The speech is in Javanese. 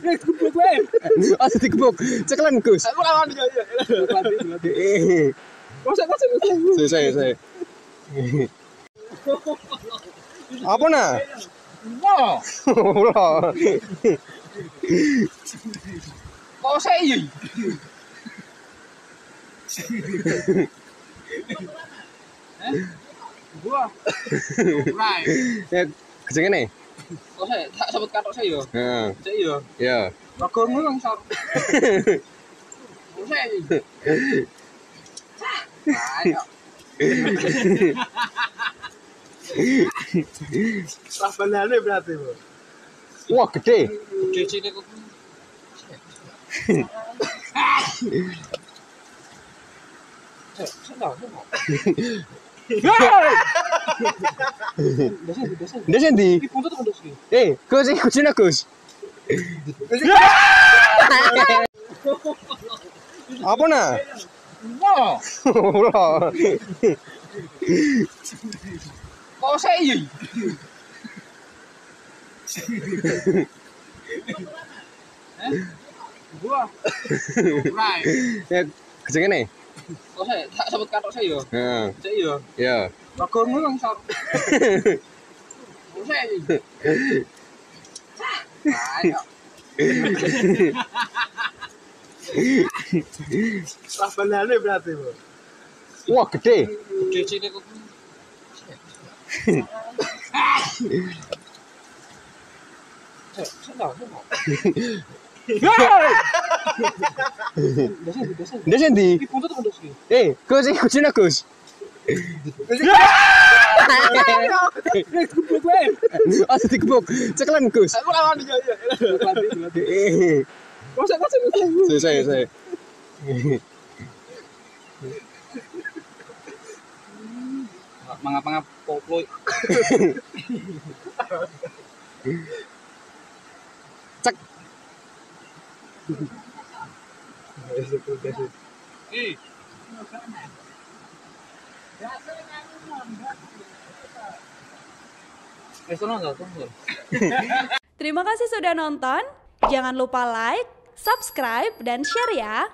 Gebuk wae. Aja digebuk. Ceklen, Gus. Aku lawan dia. Kosek kosek. Saya. Apa nah? Wah. Ora. Kosek iki. Gua. Ora. Ya, kejengene. Kosek tak sebut katok saya yo. Heeh. Cek yo. Iya. Mergo ngono ngisor. Kosek iki. Ayo. Lah balane berarti, Bu. Wah, gede. Gede cilik kok. Ndek endi? Eh, Gus, iki kucine, Gus. Apa nah? Wah. Ora. Kosek iki. Gua. Ora. Ya, kejengene. Kosek tak sebut katok saya yo. Heeh. Cek yo. Iya. Mergo ngono ngisor. Kosek iki. Ayo. Lah balane berarti, Bu. Wah, gede. Gede cilik kok. Ndek endi? Eh, Gus, iki kucine, Gus. Gebuk wae. Aja digebuk. Ceklen, Gus. Aku lawan dia. Kosek kosek. Saya. Mangap-mangap poplo. Cek. Terima kasih sudah nonton. Jangan lupa like, subscribe, dan share ya.